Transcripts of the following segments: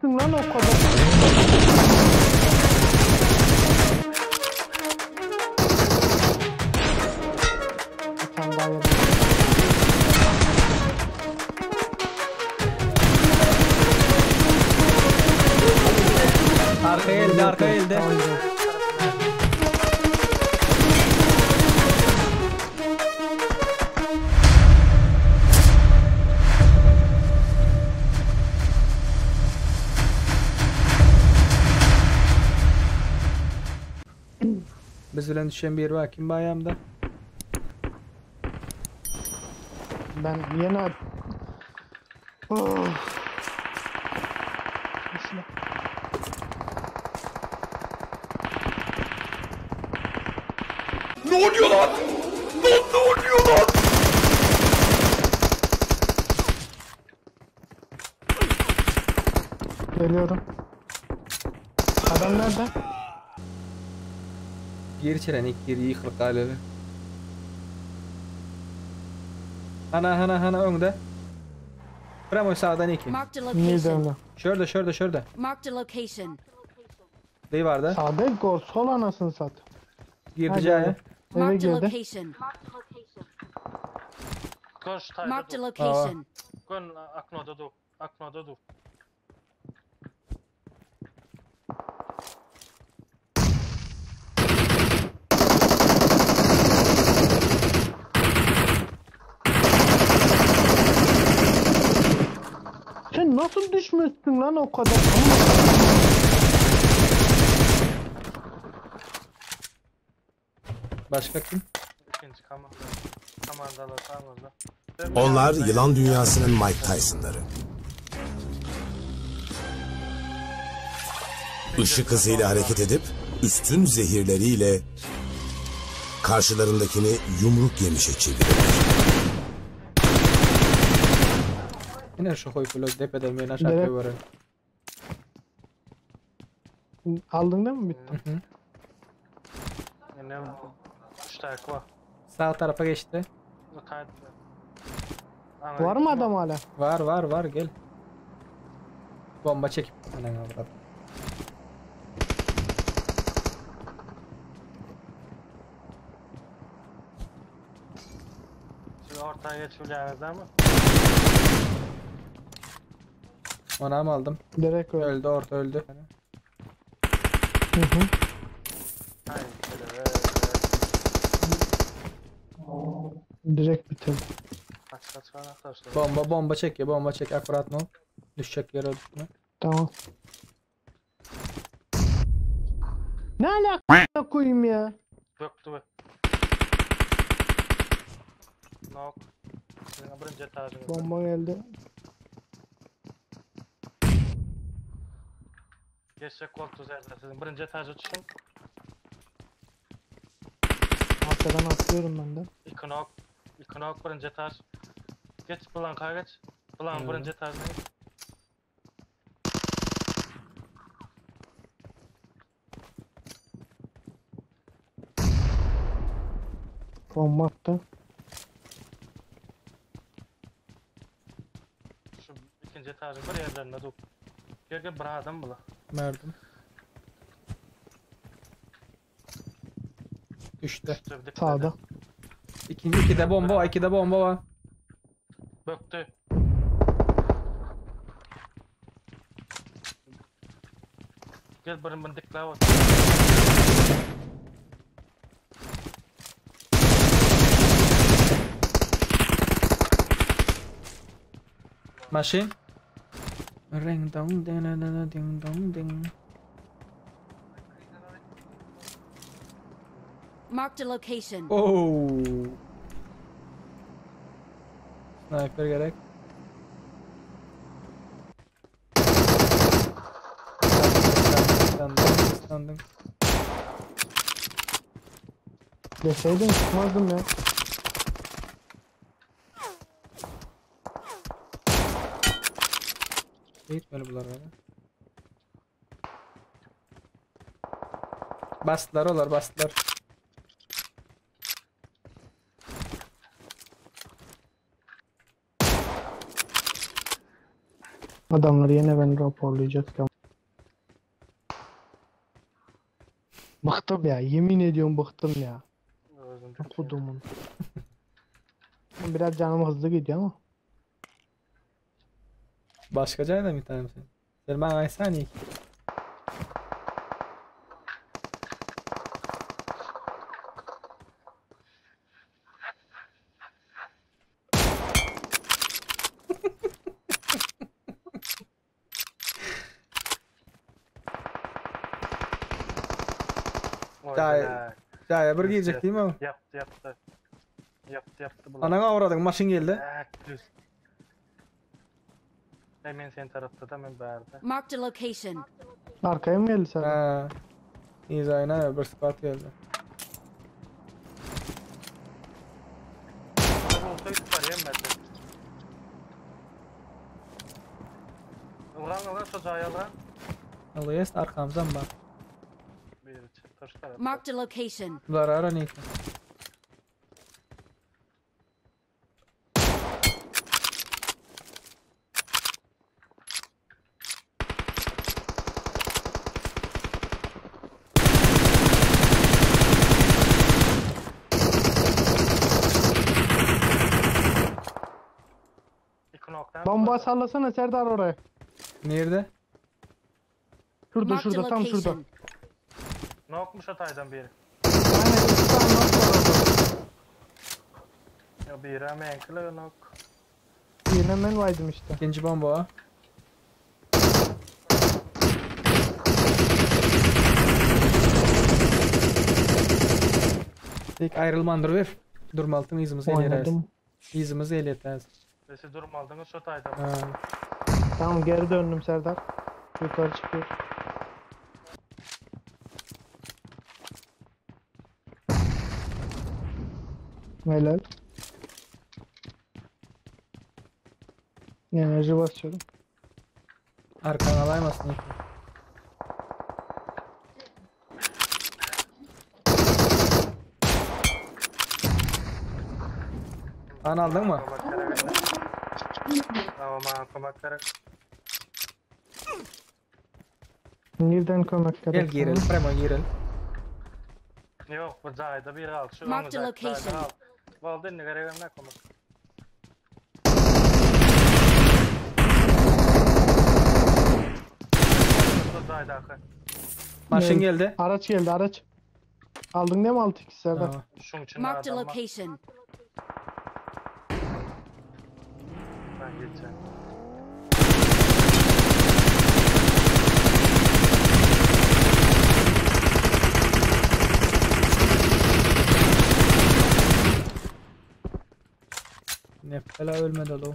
Lan o kadar. Bir tane daha yedim. Arka geldi, arka geldi. Tamam, Biz bilen düşen bir var. Kim bayamda? Ben yine... Oh. Bismillah. Ne oluyor lan? Lan ne oluyor lan? Geliyorum. Adam nerede? Gir içeri, ilk gir yıkılık galebe. Hana hana hana önde. Premo sağdan iki. Marked a Niye location. döndü? Şurada şurada şurada. Marked a location. Dey vardı. Sağda gol sol anasını sat. Girdi Ha, caya. geldi. Eve Marked a girdi. location. Gön şu taýda Marked a dur. location. Gön aknoda dur. Aknoda dur. Sen nasıl düşmüşsün lan o kadar? Başka kim? İkinci komanda. Komandalar sağımızda. Onlar yılan dünyasının Mike Tyson'ları. Işık hızıyla hareket edip üstün zehirleriyle karşılarındakini yumruk yemişe çevirirler. Yine şu koy pulu depeden beni aşağı Direkt- koyuyorum. Aldın değil mi? Bitti. Hı hı. Yine 3 tane var. Sağ tarafa geçti. Bu tane. Ana, Var mı adam hala? Var var var gel. Bomba çekip anan avradım. Siz ortaya geçiyorsunuz değil mi? Ona mı aldım? Direkt öldü. Öldü orta öldü. Hı hı. Hayır. Şöyle, Direkt bitirdi. Kaç kaç kaç arkadaşlar. Bomba bomba çek ya bomba çek akurat mı? Düşecek yere düşme. Tamam. Ne alaka koyayım ya? Döktü be. Knock. Sizin birinci etajınızda. Bomba geldi. Geçecek koltuğu üzerinde sizin birinci etaja çıkın. Arkadan atlıyorum ben de. İki knock. İki knock birinci etaj. Geç Blanka geç. Blank Evet. birinci etajına geç. Bomba attı. Şu ikinci etajın bir yerlerinde dur. Gel gel bir adam bula. Merdim. Düştü. Düştü, dikkat Sağda. edin. İkinci iki de bomba var. iki de bomba var. Böktü. Gel birini bunu dikle bak. Maşin. Ring dong ding ding ding dong ding. Marked a location. Oh. Sniper gerek. Standing, standing. Deseydin çıkmazdım ya. Gitmeli bular öyle. Bastılar olar bastılar. Adamlar ýene beni raporlayacak ya. Bıktım ya. Yemin ediyorum bıktım ya. Özüm düşün. Kudumun. Biraz canım hızlı gidiyor ama. Başka jaýda bir tane sen. Sen bana aýtsan ilk. Oy, Jaý. bile. Jaýa bir girjek değil mi? o? Yaptı yaptı. Yaptı yaptı bular. Anaň awradyň maşyn geldi. Ek, düz. Hemen sen tarafta da men bärde. Marked a location. Arkaya mı geldi sen? Ha. İzayna bir squad geldi. Bana olsa gidip barýan bende. Ulan ulan şu jaýa lan. Alyes arkamızdan bak. Bir çıktı şu tarafta. Marked a location. Bular ara neyse. İki nokta. Bomba sallasana Serdar oraya. Nerede? Şurada Marked a şurada tam şurada. location. Nokmuş o taydan biri. Aynen iki tane nok var orada. Ya biri menkli nok. Yine ben vaydım işte. İkinci bomba. İlk ayrılmandır ver. Durmaltın izimizi eleyeriz. Oynadım. İzimizi eleyeriz. Sesi durmadınız şu taydan. Ha. Tamam geri döndüm Serdar. Yukarı çıkıyor. Helal. Enerji basıyorum. Arkana alaymasın ilk. An aldın mı? Komak gerek. Tamam komak gerek. Nereden kömek Gel gerek girelim. sana? Premo girelim. Yok bu jayda bir al. Şu Marked onu a location. al. Valdı ne gerek ne komak. Şu jayda akı. Maşın Ne? geldi. Araç geldi araç. Aldın değil mi 6x Serdar? Tamam. Şunun içinde Marked a adam var. location. Ben geçeceğim. Ne bela ölmedi lo.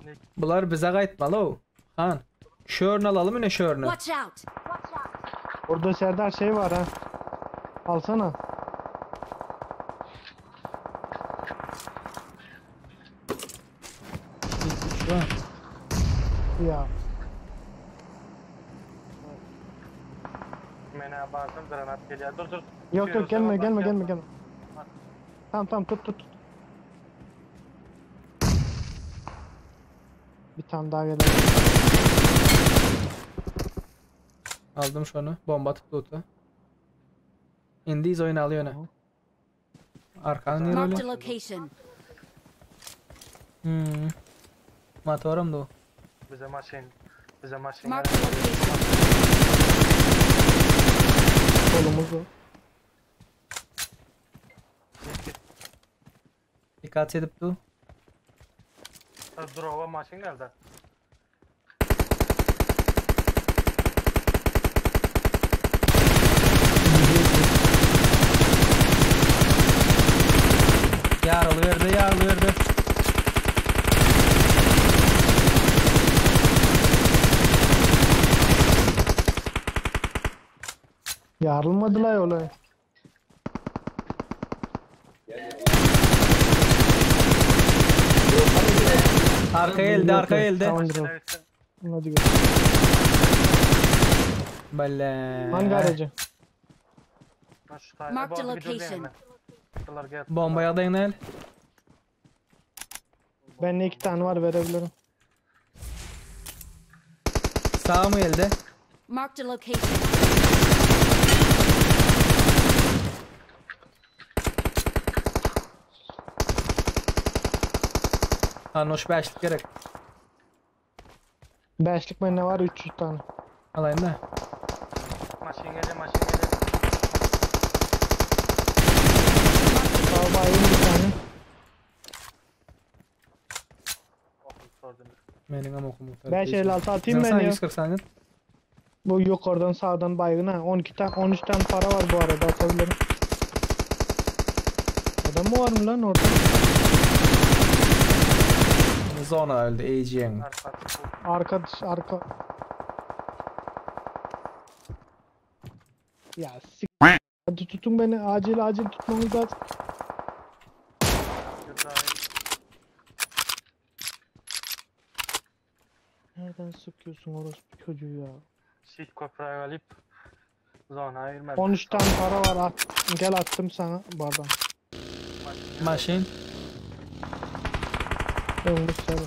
Ne? Bular bize qaytmalı o. Han. Şörünü alalım yine şörünü. Watch out. Orada Serdar şey var ha. Alsana. Şu an. Ya. Mene baktım granat geliyor. Dur dur. Yok yok gelme gelme gelme gelme. Bak. Tamam tamam tut tut tut. Bir tane daha geldi. Aldım şunu. Bomba atıp tutu. Indiyiz oyunu alıyor ne? Tamam. Arkanı niye Marked öyle? a location. Hmm. Motorum da o. Bize maşin. Bize maşin. Marked a gerek. location. Kolumuz o. Git git. Dikkat edip du. Dur ova maşin geldi. Yaralı verdi, yaralı verdi. Yarılmadılar ya olay. Arka elde, arka elde. Tamam Maşine duralım. bitti. Hadi gel. Bale. Hangi aracı? Ben şu tane. Marked a Bu bir dur location. benim. Şuralar gel. Bombaya dayın el. Bende iki tane var verebilirim. Sağım geldi. Marked a location. Annoş beşlik gerek. Beşlik bende var 300 tane. Alayım da. Maşyn gelýär, maşyn gelýär. Sağ bayım bir tane. Okum sordum. Benim ama okum. 556 atayım ben ya. 140 saniye. Bu yukarıdan sağdan baygın ha. 12 tane 13 tane para var bu arada atabilirim. Adam mı var mı lan orada? Zona öldü AGM. Arka Arka arka. Ya sik. Hadi tutun beni acil acil tutmanız lazım. Nereden sıkıyorsun orospu çocuğu ya? Şit köprüye gelip zona girmedi. 13 tane para var at. Gel attım sana bardan. Maşin. Ölmüş sarı.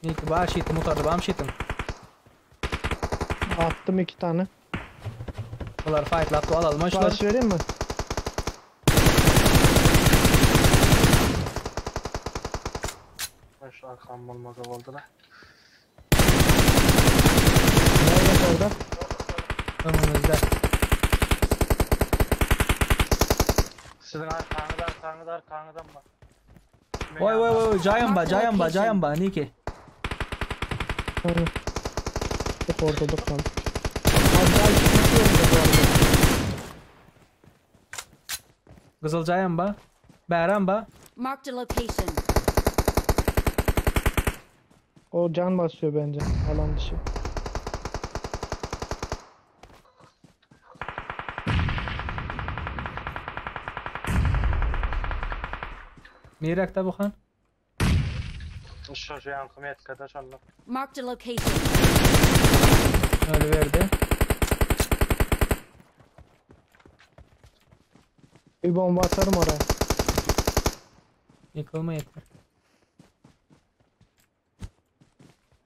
Neydi? Bar şitim utardı. Bam şitim. Attım 2 tane. Bunlar fight laptop alalım. Şunlar. Flash vereyim mi? Ben şu arkam olmaz oldu la. Nerede orada? Önümüzde. Sizin arkanızda arkanızda arkanızdan bak. Vay vay vay. Giant ba, giant ba, giant ba. Niki. Aynen. Çok ortada kaldık. Abi gel tutuyorum da bu arada. Kızıl giant ba. Behram ba. Marked a location. O can basıyor bence alan dışı. Mirak'ta bu han. Şu şu yankım etkide şanlı. Marked a location. Öyle verdi. Bir bomba atarım oraya. Yıkılma yeter.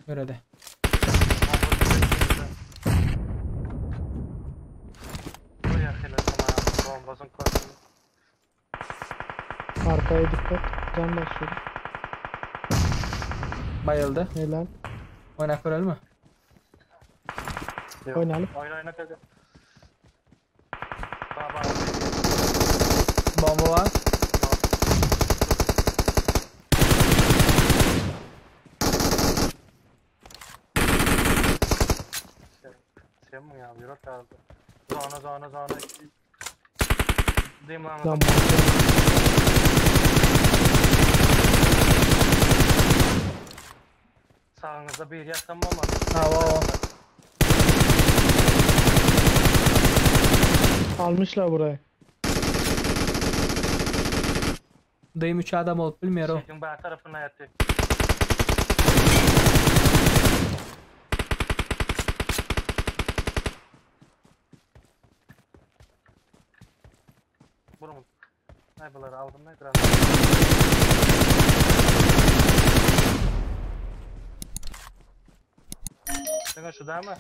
Görede. Bu yakıyla tamam bombasın koysun. Arkaya dikkat. Can basıyorum. Bayıldı. Helal. Oynak görelim mi? Oynayalım. Oyna oyna kanka. Baba. Bomba var. Sen mi ya? Yürü kaldı. Zona zona zona. Diyeyim lan. Lan basıyorum. Sağınızda bir yatan mı ama? Ha o o. Almışlar burayı. Dayım 3 adam olup bilmiyor o. Şeyin bağ tarafına yattı. Bunu Ne bunları aldım ne granat. Sen şu değil mi?